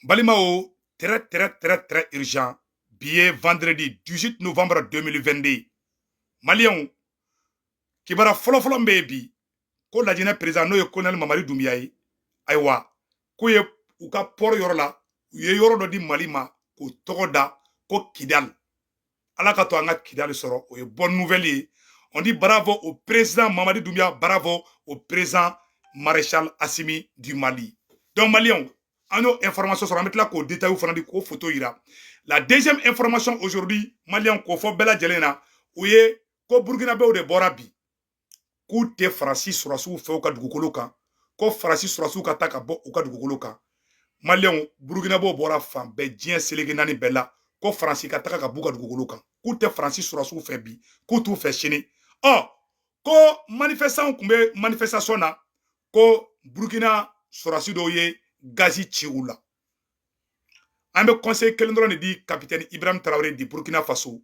Balimaw, très très très très urgent. Bi ye vendredi 18 novembre 2022. Maliyɛnw, kibaruya fɔlɔfɔlɔ min bɛ yen bi, ko Lajinɛ président, n'o ye colonel Mamadi Doumbouya ye, ayiwa, k'u ye u ka port yɔrɔ la, u ye yɔrɔ dɔ di Mali ma k'o tɔgɔ da ko Kidal. Ala ka to an ka Kidal sɔrɔ, o ye bonne nouvelle ye. On dit bravo au président Mamadi Doumbouya, bravo au président maréchal Assimi du Mali. Donc maliyɛnw, an y'o information sɔrɔ, an bɛ tila k'o détail fana di, k'o photo yira. La deuxième information aujourd'hui, maliyɛnw, k'o fɔ bɛɛ lajɛlen na, o ye ko Burkinabɛw de bɔra bi k'u tɛ Faransi sɔrɔsiw fɛ u ka dugukolo kan, ko Faransi sɔrɔsiw ka taa ka bɔ u ka dugukolo kan. Maliyɛnw, Burkinabɛw bɔra fan bɛɛ, diɲɛ seleke naani bɛɛ la, ko Faransi ka taga ka b'u ka dugukolo kan, k'u tɛ Faransi sɔrɔsiw fɛ bi, k'u t'u fɛ sini. Ɔ, ko manifestant tun bɛ manifestation na, ko Burukina sɔrɔsi dɔw ye gazi ci u la. An bɛ conseil kelen dɔrɔn de di capitaine Ibrahim Traoré di Burkina Faso.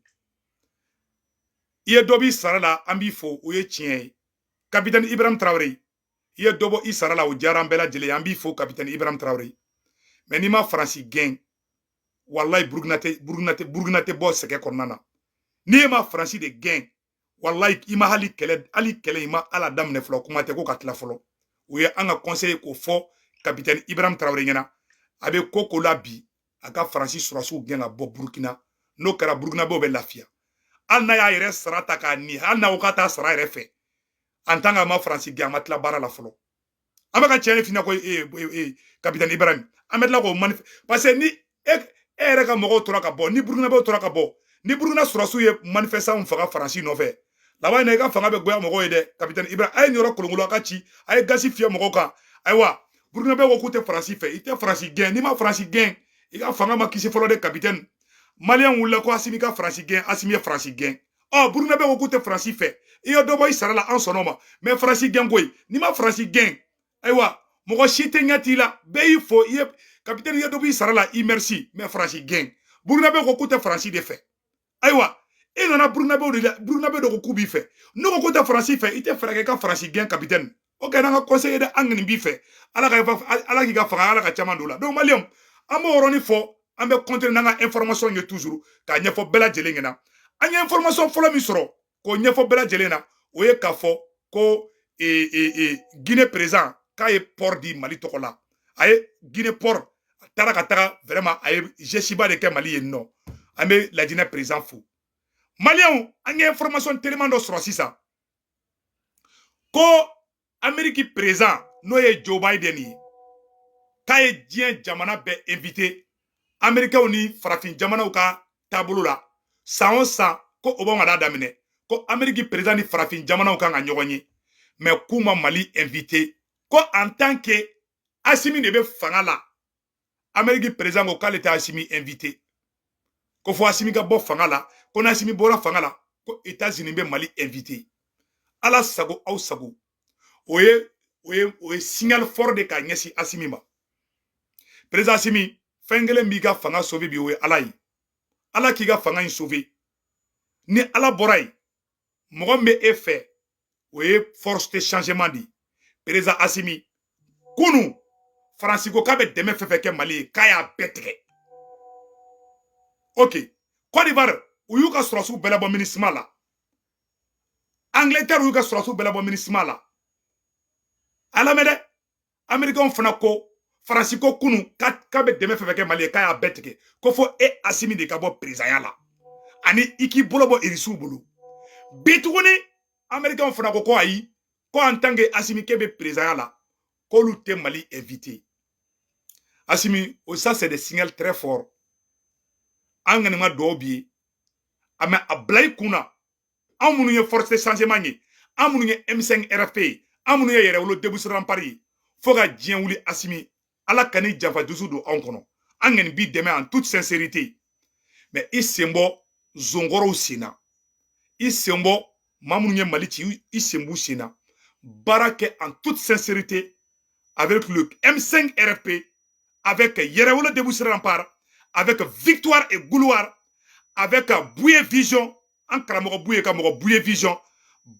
I ye dɔ b'i sara la, an b'i fo, o ye tiɲɛ ye. Capitaine Ibrahim Traoré, i ye dɔ bɔ i sara la, o diyara an bɛɛ lajɛlen ye, an b'i fo, capitaine Ibrahim Traoré. Mais n'i ma Faransi gɛn, walayi, Burukina tɛ, Burukina tɛ, Burukina tɛ bɔ sɛgɛ kɔnɔna na. N'i ma Faransi de gɛn, walayi, i ma hali kɛlɛ, hali kɛlɛ i ma ala daminɛ fɔlɔ, kuma tɛ ko ka tila fɔlɔ. O ye an ka conseil k'o fɔ capitaine Ibrahim Traoré ɲɛna. A bɛ ko ko la bi, a ka Faransi sɔrɔsiw gɛn ka bɔ Burukina. N'o kɛra, Burukinabew bɛ lafiya. Hali n'a y'a yɛrɛ sara ta k'a ni, hali n'a ko k'a t'a sara yɛrɛ fɛ, en tant que a ma Faransi gɛn, a ma tila baara la fɔlɔ. An bɛ ka tiɲɛ de f'i ɲɛna ko capitaine Ibrahim, an bɛ tila k'o manif, parce que ni e yɛrɛ ka mɔgɔw tora ka bɔ, ni Burukinabew tora ka bɔ, ni Burukina sɔrɔsiw ye manifestant faga Faransi nɔfɛ, laban in na, i ka fanga bɛ goya mɔgɔw ye dɛ. Capitaine Ibrahim, a ye nin yɔrɔ kolonkolon, a ka ci, a ye gazi fiyɛ mɔgɔw kan. Ayiwa, Burukinabew ko k'u tɛ Faransi fɛ, i tɛ Faransi gɛn. N'i ma Faransi gɛn, i ka fanga ma kisi fɔlɔ dɛ, capitaine. Maliyɛn wulila ko Asimi ka Faransi gɛn, Asimi ye Faransi gɛn. Ɔ, Burukinabew ko k'u tɛ Faransi fɛ, i ye dɔ bɔ i sara la, an sɔnn'o ma. Mais Faransi gɛn koyi, n'i ma Faransi gɛn, ayiwa, mɔgɔ si tɛ ɲɛ t'i la. Bɛɛ y'i fo, i ye capitaine, i ye dɔ bɔ i sara la, i merci, mais Faransi gɛn. Burukinabew ko k'u tɛ Faransi de fɛ. Ayiwa, e nana Burukinabew de la, Burukinabew de ko k'u b'i fɛ. N'u ko k'u tɛ Faransi fɛ, i tɛ fɛɛrɛ kɛ i ka Faransi gɛn, capitaine. O kɛra an ka conseiller dɛ, an kɔni b'i fɛ. Ala ka, Ala k'i ka fanga, Ala ka caman don la. Donc maliyɛnw, an b'o yɔrɔnin fɔ, an bɛ continuer n'an ka information ye toujours k'a ɲɛfɔ bɛɛ lajɛlen ɲɛna. An ye information fɔlɔ min sɔrɔ k'o ɲɛfɔ bɛɛ lajɛlen na, o ye k'a fɔ ko Guinée président k'a ye port di Mali tɔgɔ la. A ye Guinée port, a taara ka taga, vraiment, a ye geste ba de kɛ Mali yen nɔ. An bɛ Lajinɛ président fo. Maliyɛnw, an ye information teliman dɔ sɔrɔ sisan ko Amérique président, n'o ye Joe Biden ye, k'a ye diɲɛ jamana bɛɛ invité, Américains ni farafin jamanaw ka taabolo la, san o san ko Obama d'a daminɛ ko Amérique président ni farafin jamanaw kan ka ɲɔgɔn ye, mais k'u ma Mali invité, ko en tant que Asimi de bɛ fanga la. Amérique président ko k'ale tɛ Asimi invité, ko fo Asimi ka bɔ fanga la, ko n'Asimi bɔra fanga la, ko États-Unis bɛ Mali invité. Ala sago, aw sago. O ye signal fort de k'a ɲɛsin Asimi ma. Président Asimi, fɛn kelen b'i ka fanga sauver bi, o ye Ala ye. Ala k'i ka fanga in sauver. Ni Ala bɔra yen, mɔgɔ min bɛ e fɛ, o ye force de changement de ye. Président Asimi, kunu Faransi ko k'a bɛ dɛmɛ fɛn fɛn kɛ Mali ye, k'a y'a bɛɛ tigɛ. Ok, Côte d'Ivoire, u y'u ka sɔrɔsiw bɛɛ labɔ MINUSMA la. Angleterre y'u ka sɔrɔsiw bɛɛ labɔ MINUSMA la. A lamɛn dɛ, Américains fana ko, Faransi ko kunu k'a bɛ dɛmɛ fɛn fɛn kɛ Mali ye, k'a y'a bɛɛ tigɛ, ko fo e Asimi de ka bɔ présidentya la ani i k'i bolo bɔ Irisiw bolo. Bi tuguni, Américains fana ko ayi, ko en tant que Asimi k'e bɛ présidentya la, k'olu tɛ Mali invité. Asimi, o ça, c'est des signaux très forts. An kɔni ma dugawu bi ye a, mais a bila i kun na, anw minnu ye force de changement ye, an minnu ye M5 RFP ye, an minnu ye Yɛrɛwolo Debout Rempart ye, fo ka diɲɛ wuli, Asimi, Ala ka ni janfa dusu don anw kɔnɔ. An kɔni b'i dɛmɛ en toute sincérité, mais i sen bɔ zonkɔrɔw sen na, i sen bɔ maa minnu ye Mali ci, i sen b'u sen na. Baara kɛ en toute sincérité avec le M5 RFP, avec Yɛrɛwolo Debout Rempart, avec Victoire et Gloire, avec Bouye Vision, an karamɔgɔ Bouye ka mɔgɔ Bouye Vision.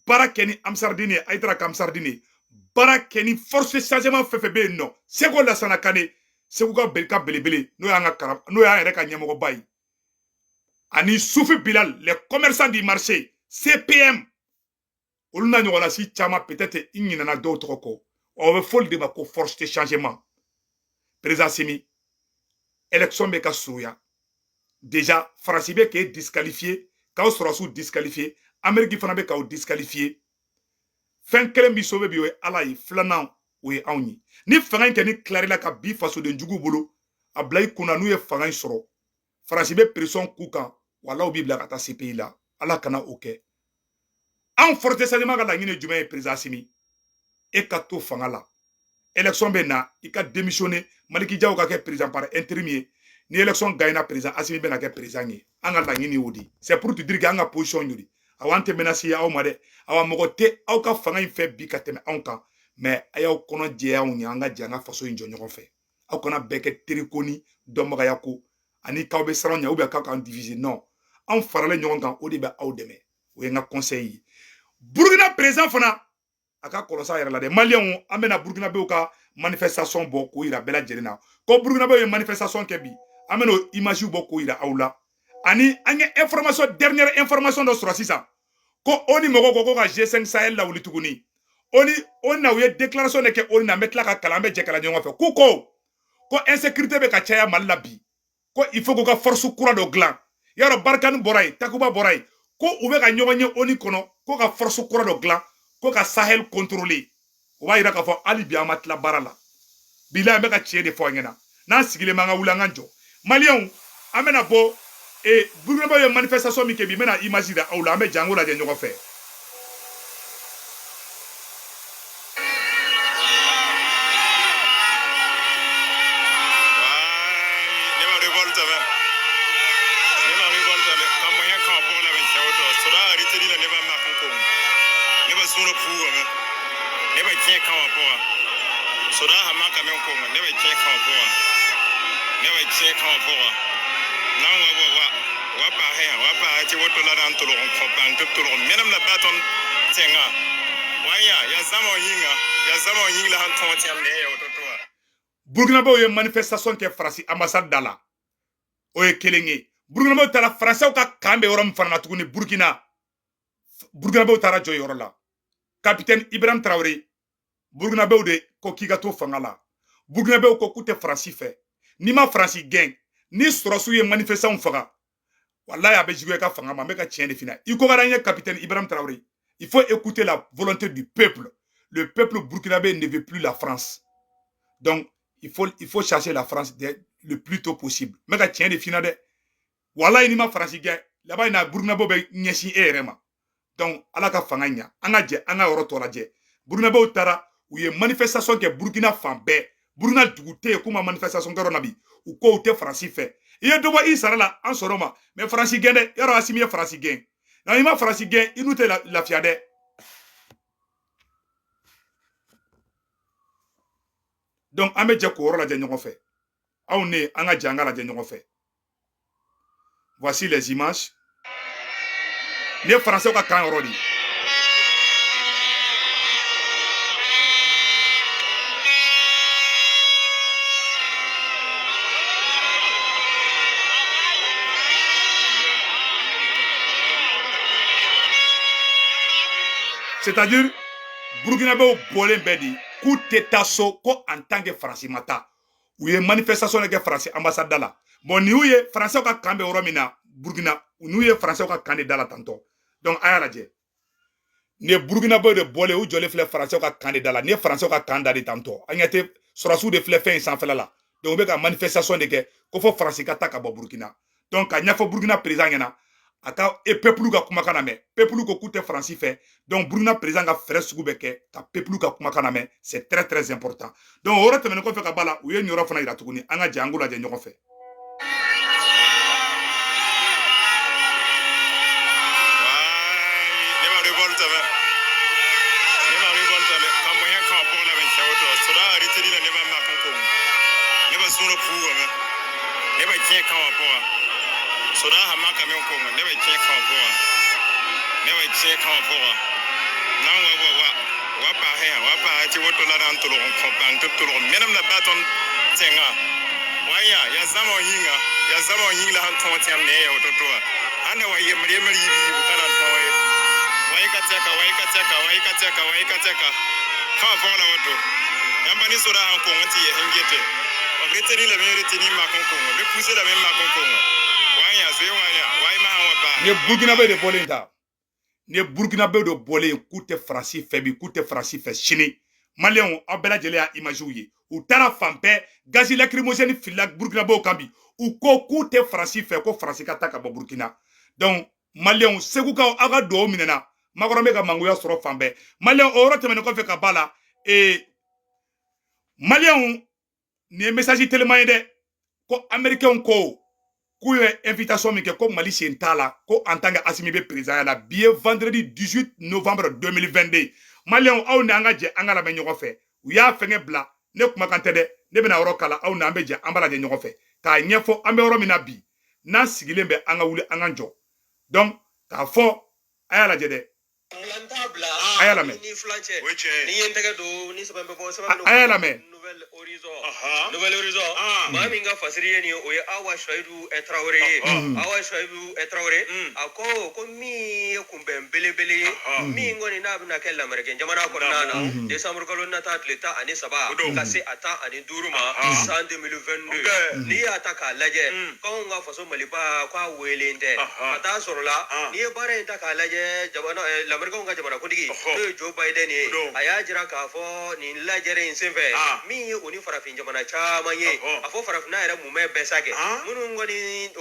Baara kɛ ni Amsardine ye, Ayidara ka Amsardine ye. Baara kɛ ni force changement fɛn fɛn bɛ yen nɔ, Seko Lasana Kane, Segu ka ka belebele n'o y'an ka n'o y'an yɛrɛ ka ɲɛmɔgɔba ye, ani Soufi Bilal, les commerçants du marché CPM, olu n'a ɲɔgɔnna si caman, peut-être i ɲinɛna dɔw tɔgɔ kɔ. O bɛ fɔli de ma ko force de changement. Président Assimi, élection bɛ ka surunya déjà, Faransi bɛ k'e disqualifier, k'aw sɔrɔsiw disqualifier, Amérique fana bɛ k'aw disqualifier. Fɛn kelen bi sauver bi, o ye Ala ye, filanan o ye anw ye. Ni fanga in kɛ ni tilarila ka bi fasoden juguw bolo, a bila i kunna n'u ye fanga in sɔrɔ, Faransi bɛ pression k'u kan, walaw b'i bila ka taa CPI la. Ala kana o kɛ. Anw force de changement ka laɲini ye jumɛn ye? Président Assimi, e ka to fanga la, élection bɛ na, i ka démissionner, Maliki Diaw ka kɛ président par intérim ye. Ni élection gagnera, président Assimi bɛna kɛ président ye. An ka laɲini y'o de. C'est pour te dire que an ka position y'o de. Awa, an tɛ menace ye aw ma dɛ. Awa, mɔgɔ tɛ aw ka fanga in fɛ bi ka tɛmɛ anw kan, mais a y'aw kɔnɔ jɛya anw ye, an ka jɛ an ka faso in jɔ ɲɔgɔn fɛ. Aw kana bɛɛ kɛ teriko ni dɔnbagaya ko ani k'aw bɛ siran ɲɛ ou bien k'aw k'an diviser. Non, anw faralen ɲɔgɔn kan, o de bɛ aw dɛmɛ. O ye n ka conseil ye. Burukina président fana, a ka kɔlɔsi a yɛrɛ la dɛ. Maliyɛnw, an bɛna Burukinabew ka manifestation bɔ k'o yira bɛɛ lajɛlen na ko Burukinabew ye manifestation kɛ bi. An bɛna o image bɔ k'o yira aw la. Ani an ye information, dernière information dɔ sɔrɔ sisan ko ONU mɔgɔw ko ka G5 Sahel lawuli tuguni. ONU, ONU na, u ye déclaration de kɛ ONU na. An bɛ tila ka kalan, an bɛ jɛ kalan ɲɔgɔn fɛ. K'u ko insécurité bɛ ka caya Mali la bi, ko il faut k'u ka force kura dɔ dilan. Yarɔ, Barkhane bɔra yen, Takuba bɔra yen, ko u bɛ ka ɲɔgɔn ye ONU kɔnɔ ko ka force kura dɔ dilan ko ka Sahel contrôler. O b'a yira k'a fɔ hali bi an ma tila baara la. Bilahi, an bɛ ka tiɲɛ de fɔ an ɲɛna. N'an sigilen b'an ka wuli, an ka jɔ. Maliyɛnw, an bɛna bɔ e Burukinabew ye manifestation min kɛ bi, n bɛna image yira aw la, an bɛ jango lajɛ ɲɔgɔn fɛ. Burukinabew ye manifestation kɛ Faransi ambassade da la, o ye kelen ye. Burukinabew taara Faransɛw ka camp bɛ yɔrɔ min fana na tuguni, Burukina, Burukinabew taara jɔ yɔrɔ la. Capitaine Ibrahim Traoré, Burukinabew de ko k'i ka to fanga la. Burukinabew ko k'u tɛ Faransi fɛ. N'i ma Faransi gɛn, ni sɔrɔsiw ye manifestants faga, walahi a bɛ juguya i ka fanga ma. N bɛ ka tiɲɛ de f'i ɲɛna. I ko ka d'an ye, capitaine Ibrahim Traoré, il faut écouter la volonté du peuple. Le peuple burkinabé ne veut plus la France, donc il faut chasser la France le plus tôt possible. N bɛ ka tiɲɛ de f'i ɲɛna dɛ. Walahi, n'i ma Faransi gɛn, laban in na Burukinabew bɛ ɲɛsin e yɛrɛ ma. Donc Ala ka fanga ɲa, an ka jɛ an ka yɔrɔ tɔ lajɛ. Burukinabew taara, u ye manifestation kɛ Burukina fan bɛɛ. Burukina dugu tɛ yen k'u ma manifestation kɛ yɔrɔ na bi. U ko u tɛ Faransi fɛ. I ye dɔ bɔ i sara la, an sɔrɔ ma, mais Faransi gɛn dɛ. Yarɔ, Asimi ye Faransi gɛn nka i ma Faransi gɛn, i n'u tɛ lafiya dɛ. Donc an bɛ jɛ k'o yɔrɔ lajɛ ɲɔgɔn fɛ. Aw ne, an ka jɛ an ka lajɛ ɲɔgɔn fɛ. Voici les images. Nin ye Faransɛw ka camp yɔrɔ de ye. C'est-à-dire Burkinabéw bɔlen bɛɛ de k'u tɛ taa so ko en tant que Faransi ma taa. U ye manifestation de kɛ Faransi ambassade da la. Bon, nin y'u ye Faransɛw ka camp bɛ yɔrɔ min na Burkina, n'u ye Faransɛw ka camp de da la tantɔ. Donc a y'a lajɛ, nin ye Burkinabéw de bɔlen, u jɔlen filɛ Faransɛw ka camp de da la. Nin ye Faransɛw ka camp da de tantɔ. An ɲɛ tɛ sɔrɔsiw de filɛ fɛn in sanfɛla la. Donc u bɛ ka manifestation de kɛ ko fɔ Faransi ka taa ka bɔ Burkina. Donc ka ɲɛfɔ Burkina président ɲɛna, a ka e peuple ka kumakan lamɛn. Peuple ko k'u tɛ Faransi fɛ. Donc Burkina président ka fɛɛrɛ sugu bɛ kɛ ka peuple ka kumakan lamɛn, c'est très très important. Donc o yɔrɔ tɛmɛnen kɔfɛ ka ba la, u ye nin yɔrɔ fana yira tuguni. An ka jɛ an k'o lajɛ ɲɔgɔn fɛ. zãma wã yĩnga yaa zãma wã yĩng la sẽn tõog tɩ yãmb ne ya woto-to wã ãnda wa yembr yembr yiib yiibu ka na n tõog ye wa y ka tɛka wa y ka tɛka wa y ka tɛka wa y ka tɛka fãa võgla woto yãmba ne soda sãn kong n tɩ yɛs n gete b reteni lame n reteni n mak n kongo b puse lame n mak n kongo wa n yã zoe wã yã wa y masã wã paas Nin ye Burkinabé de bɔlen ta, nin ye Burkinabé de bɔlen k'u tɛ Faransi fɛ bi, k'u tɛ Faransi fɛ sini. Maliyɛnw, aw bɛɛ lajɛlen y'a image ye, u taara fan bɛɛ, gaz lacrymogène filila Burkinabéw kan bi. U ko k'u tɛ Faransi fɛ, ko Faransi ka taa ka bɔ Burkina. Donc maliyɛnw, Segukaw, aw ka duwawu minɛna. Macron bɛ ka mangoya sɔrɔ fan bɛɛ. Maliyɛnw, o yɔrɔ tɛmɛnen kɔfɛ ka ba la, maliyɛnw, nin ye message teliman ye dɛ, ko américain ko k'u ye invitation min kɛ, ko Mali sen t'a la, ko en tant que Assimi bɛ président la. Bi ye vendredi 18 novembre 2022. Maliyɛnw, aw ni an ka jɛ an ka lamɛn ɲɔgɔn fɛ. U y'a fɛngɛ bila, ne kumakan tɛ dɛ, ne bɛna yɔrɔ kala, aw ni an bɛ jɛ an b'a lajɛ ɲɔgɔn fɛ k'a ɲɛfɔ an bɛ yɔrɔ min na bi. N'an sigilen bɛ, an ka wuli, an ka jɔ. Donc k'a fɔ, a y'a lajɛ dɛ, a y'a lamɛn. Ni filan cɛ, ni ye n tɛgɛ don ni sɛbɛn bɛ bɔ sɛbɛn. A y'a lamɛn. Nouvel Horizon, Nouvel Horizon, maa min ka fasiri ye nin ye, o ye Awa Suwayidu Tarawele ye. Awa Suwayidu Tarawele, a ko ko min ye kunbɛn belebele ye, min kɔni n'a bɛna kɛ Lamerikɛn jamana kɔnɔna na décembre kalo nata tile 13 ka se a 15 ma san 2022. N'i y'a ta k'a lajɛ, k'anw ka faso Maliba, k'a welen tɛ ka taa sɔrɔ la. N'i ye baara in ta k'a lajɛ, jamana Lamerikɛnw ka jamanakuntigi, n'o ye Joe Biden ye, a y'a jira k'a fɔ nin lajɛrɛ in senfɛ, min ye o ni farafin jamana caman ye, a fɔ farafinna yɛrɛ mumɛ bɛɛ sa kɛ minnu kɔni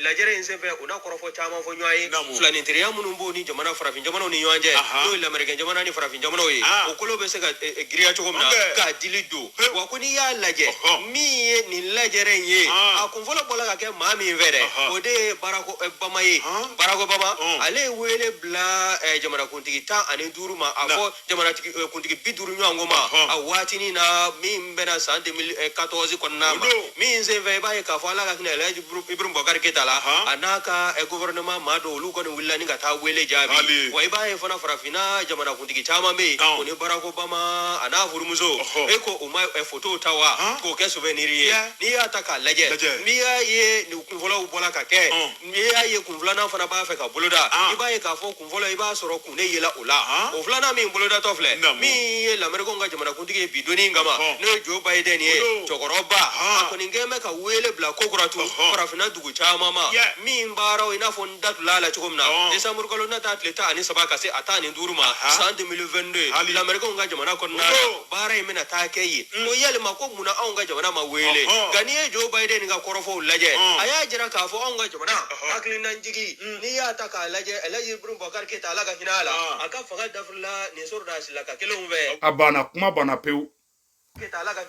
lajɛrɛ in senfɛ, u n'a kɔrɔfɔ caman fɔ ɲɔgɔn ye, filaninteriya minnu b'o ni jamana farafin jamanaw ni ɲɔgɔn cɛ, n'o ye Lamerikɛn jamana ni farafin jamanaw ye, o kolo bɛ se ka giriya cogo min na k'a dili don. Wa ko n'i y'a lajɛ, min ye nin lajɛrɛ in ye, a kun fɔlɔ bɔla ka kɛ maa min fɛ dɛ, o de ye Barack Obama ye. Barack Obama, ale ye wele bila jamanakuntigi 15 ma, a fɔ jamanatigi kuntigi 50 ɲɔgɔn ma a waatinin na min bɛna san 2014 kɔnɔna ma. Min senfɛ, i b'a ye k'a fɔ Ala ka hinɛ Elhaji Ibrahim Boubacar Keita la, a n'a ka gouvernement maa dɔw, olu kɔni wulila ni ka taa wele jaabi. Wa i b'a ye fana, farafinna jamanakuntigi caman bɛ yen, o ni Barack Obama a n'a furumuso, e ko u ma photo ta wa k'o kɛ souvenir ye. N'i y'a ta k'a lajɛ, n'i y'a ye nin kunfɔlɔw bɔla ka kɛ, n'i y'a ye kun filanan fana b'a fɛ ka boloda, i b'a ye k'a fɔ kun fɔlɔ, i b'a sɔrɔ kun ne yela o la. O filanan min bolodatɔ filɛ, min ye Lamerikɛnw ka jamanakuntigi ye bi donni in kama, n'o ye Joe Biden ye, cɛkɔrɔba, a kɔni kɛn bɛ ka wele bila ko kura tun farafinna dugu caman ma, min baaraw i n'a fɔ n da tun la cogo min na, décembre kalo nata tile 13 ka se a 15 ma san 2022, Lamerikɛnw ka jamana kɔnɔna na, baara in bɛna taa kɛ yen. Ko yalima ko munna anw ka jamana ma wele? Nka n'i ye Joe Biden ka kɔrɔfɔw lajɛ, a y'a jira k'a fɔ anw ka jamana hakilinajigi, n'i y'a ta k'a lajɛ, Elhaji Ibrahim Boubacar Keita, Ala ka hinɛ a la, a ka fanga dafirila nin sɔrɔdasi la ka kelenw fɛ. A banna, kuma banna pewu.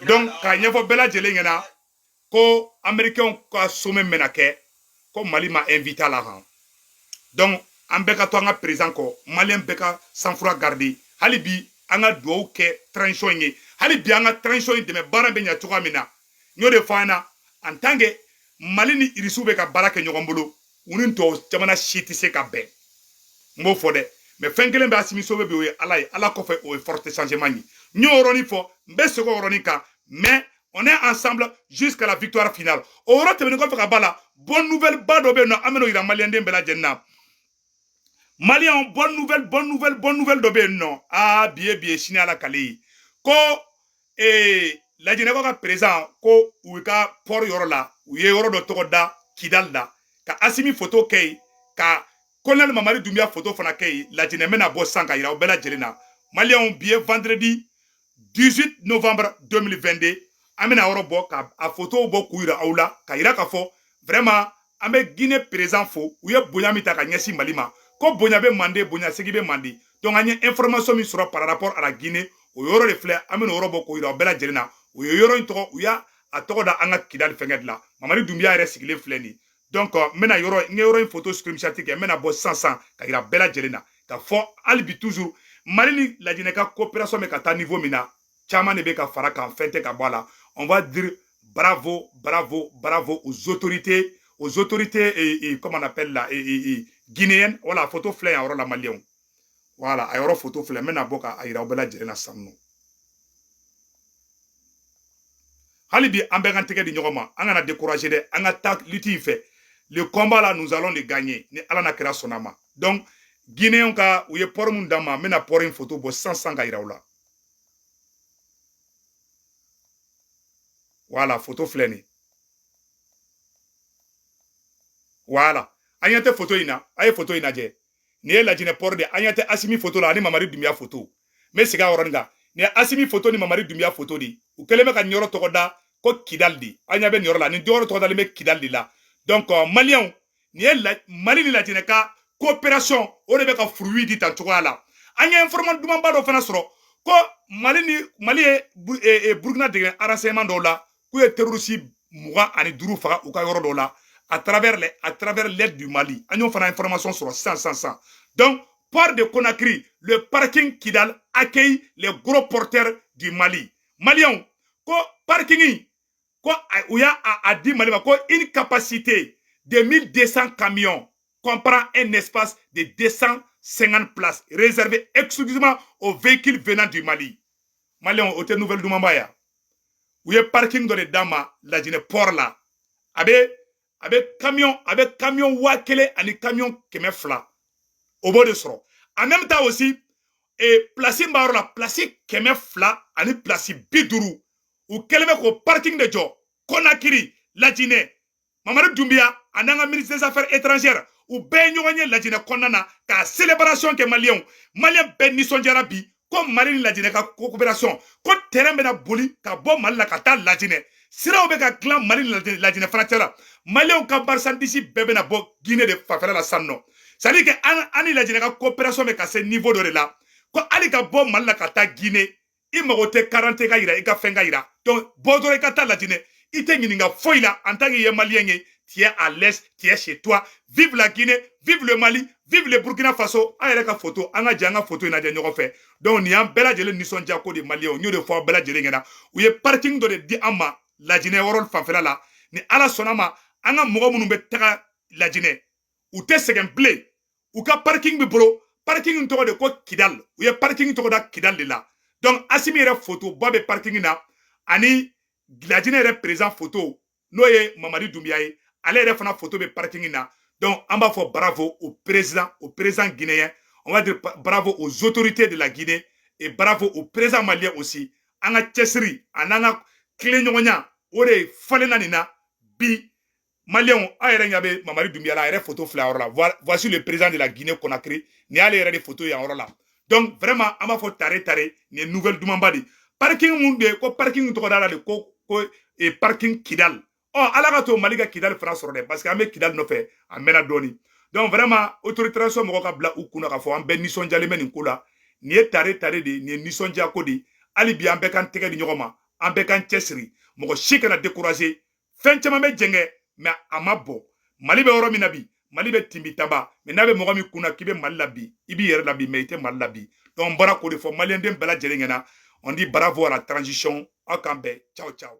Donc k'a ɲɛfɔ bɛɛ lajɛlen ɲɛna ko américain ka sommet bɛna kɛ, ko Mali ma invité a la han. Donc an bɛɛ ka to an ka président kɔ. Maliyɛn bɛɛ ka sang-froid garder. Hali bi an ka duwawu kɛ transition ye, hali bi an ka transition in dɛmɛ, baara bɛ ɲɛ cogoya min na. N y'o de fɔ an ɲɛna, en tant que Mali ni Irisiw bɛ ka baara kɛ ɲɔgɔn bolo, u ni tubabu jamana si tɛ se ka bɛn. N b'o fɔ dɛ, mais fɛn kelen bɛ Assimi Sauvé bi, o ye Ala ye. Ala kɔfɛ, o ye forte changement ye. N y'o yɔrɔnin fɔ, n bɛ segin o yɔrɔnin kan, mais on est ensemble jusqu'à la victoire finale. O yɔrɔ tɛmɛnen kɔfɛ ka ba la, bonne nouvelle ba dɔ bɛ yen nɔ, an bɛn'o yira maliyɛnden bɛɛ lajɛlen na. Maliyɛnw, bonne nouvelle, bonne nouvelle, bonne nouvelle dɔ bɛ yen nɔ. Aa, bi ye bi ye, sini Ala kale ye. Ko Lajinɛkaw ka président, ko u ka port yɔrɔ la, u ye yɔrɔ dɔ tɔgɔ da Kidali la, ka Assimi photo kɛ yen, ka colonel Mamadi Doumbouya photo fana kɛ yen. Lajinɛ bɛna bɔ sisan ka yira aw bɛɛ lajɛlen na. Maliyɛnw, bi ye vendredi 18 novembre 2022. An bɛna yɔrɔ bɔ ka a photo bɔ k'u yira aw la, ka yira k'a fɔ vraiment an bɛ Guinée président fo. U ye bonya min ta ka ɲɛsin Mali ma, ko bonya bɛ Mande, bonya segi bɛ Mande. Donc an ye information min sɔrɔ par rapport à la Guinée, o yɔrɔ de filɛ. An bɛna o yɔrɔ bɔ k'o yira aw bɛɛ lajɛlen na. O ye yɔrɔ in tɔgɔ, u y'a a tɔgɔ da an ka Kidali fɛngɛ de la. Mamadi Doumbouya yɛrɛ sigilen filɛ nin. Donc n bɛna yɔrɔ, n ye yɔrɔ in photo screenshot kɛ, n bɛna bɔ sisan sisan ka yira bɛɛ lajɛlen na, ka fɔ hali bi toujours Mali ni Lajinɛ ka coopération bɛ ka taa niveau min na, caman de bɛ ka fara kan, fɛn tɛ ka bɔ a la. On va dire bravo, bravo, bravo aux autorités, aux autorités et comment on appelle là, et guinéennes. Voilà, photo filɛ yan yɔrɔ la, maliyɛnw. Voilà, a yɔrɔ photo filɛ, n bɛna bɔ ka a yira aw bɛɛ lajɛlen na sisan nɔ. Hali bi an bɛɛ k'an tɛgɛ di ɲɔgɔn ma, an kana décourager dɛ, an ka taa lutte in fɛ. Le combat là, nous allons le gagner ni Ala n'a kɛra sɔnna ma. Donc Guinéens ka u ye port mun d'an ma, n bɛna port in photo bɔ sisan sisan ka yira u la. Voilà, photo filɛ nin. Voilà, an ɲɛ tɛ photo in na, a ye photo in lajɛ. Nin ye Lajinɛ port de, an ɲɛ tɛ Asimi photo la ani Mamadi Doumbouya photo. N bɛ segin a yɔrɔnin kan. Nin ye Asimi photo ni Mamadi Doumbouya photo de. U kɛlen bɛ ka nin yɔrɔ tɔgɔ da ko Kidal de. An ɲɛ bɛ nin yɔrɔ la, nin yɔrɔ tɔgɔ dalen bɛ Kidal de la. Donc Maliyɛnw, nin ye Mali ni Lajinɛ ka coopération, o de bɛ ka fruit di tan cogoya la. An ye information dumanba dɔ fana sɔrɔ ko Mali ni Mali ye Burukina dɛmɛ renseignement dɔw la, k'u ye terroriste 25 faga u ka yɔrɔ dɔw la à travers l'aide du Mali. An y'o fana information sɔrɔ sisan sisan sisan. Donc port de Conakry, le parking Kidal accueille les gros porteurs du Mali. Maliens, ko parking ko u y'a a di Mali ma ko une capacité de 1200 camions comprend un espace de 250 places réservées exclusivement aux véhicules venant du Mali. Maliens, o tɛ nouvelle dumanba ya. U ye parking dɔ de d'an ma Lajinɛ port la. A bɛ camion, a bɛ camion 1000 ani camion 200. O b'o de sɔrɔ. En même temps aussi, et place b'a yɔrɔ la, place 200 ani place 50. U kɛlen bɛ k'o parking de jɔ Conakry, Lajinɛ. Mamadi Doumbouya ani an ka ministre des affaires étrangères, u bɛɛ ye ɲɔgɔn ye Lajinɛ kɔnɔna na ka célébration kɛ. Maliyɛnw, Maliyɛn bɛɛ nisɔndiyara bi ko Mali ni Lajinɛ ka coopération, ko terrain bɛna boli ka bɔ Mali la ka taa Lajinɛ, siraw bɛ ka dilan Mali ni Lajinɛ fana cɛ la. Maliyɛnw ka marchandise bɛɛ bɛna bɔ Guinée de fanfɛla la sisan nɔ. C'est à dire que an ni Lajinɛ ka coopération bɛ ka se niveau dɔ de la, ko hali ka bɔ Mali la ka taa Guinée, i mago tɛ 40 ka yira, i ka fɛn ka yira. Donc bɔ dɔrɔn i ka taa Lajinɛ, i tɛ ɲininka foyi la en tant que i ye Maliyɛn ye. Tu es à l'aise, tu es chez toi. Vive la Guinée, vive le Mali, vive le Burkina Faso. An yɛrɛ ka photo, an ka jɛ an ka photo in lajɛ ɲɔgɔn fɛ. Donc nin y'an bɛɛ lajɛlen nisɔndiya ko de. Maliyɛnw, n y'o de fɔ aw bɛɛ lajɛlen ɲɛna. U ye parking dɔ de di an ma Lajinɛ yɔrɔ fanfɛla la. Ni Ala sɔnna ma, an ka mɔgɔ minnu bɛ taga Lajinɛ, u tɛ sɛgɛn bilen. U ka parking bɛ bolo, parking tɔgɔ de ko Kidal. U ye parking tɔgɔ da Kidal de la. Donc Asimi yɛrɛ photo ba bɛ parking na, ani Lajinɛ yɛrɛ président photo, n'o ye Mamadi Doumbouya ye, ale yɛrɛ fana photo bɛ parking na. Donc an b'a fɔ bravo au président guinéen, on va dire bravo aux autorités de la Guinée et bravo au président malien aussi. An ka cɛsiri ani an ka tilenɲɔgɔnya, o de falenna nin na bi. Maliyɛnw, aw yɛrɛ ɲɛ bɛ Mamadi Doumbouya la, a yɛrɛ photo filɛ a yɔrɔ la. Voici le président de la Guinée Conakry, nin y'ale yɛrɛ de photo ye a yɔrɔ la. Donc vraiment an b'a fɔ tare tare, nin ye nouvelle dumanba de. Parking mun de ko parking tɔgɔ da la de ko parking Kidal. Ɔ Ala ka to Mali ka Kidal fana sɔrɔ dɛ, parce que an bɛ Kidal nɔfɛ a mɛnna dɔɔni. Donc vraiment autorité mɔgɔ ka bila u kunna k'a fɔ an bɛɛ nisɔndiyalen bɛ nin ko la. Nin ye tare tare de, nin ye nisɔndiya ko de. Hali bi an bɛɛ k'an tɛgɛ di ɲɔgɔn ma, an bɛɛ k'an cɛsiri, mɔgɔ si kana décourager. Fɛn caman bɛ jɛngɛ, mais a ma bɔ. Mali bɛ yɔrɔ min na bi, Mali bɛ tinbitaba, mais n'a bɛ mɔgɔ min kunna k'i bɛ Mali la bi, i b'i yɛrɛ la bi, mais i tɛ Mali la bi. Donc n bɔra k'o de fɔ maliyɛnden bɛɛ lajɛlen ɲɛna. On dit bravo à la transition. Aw k'an bɛn. Ciao ciao.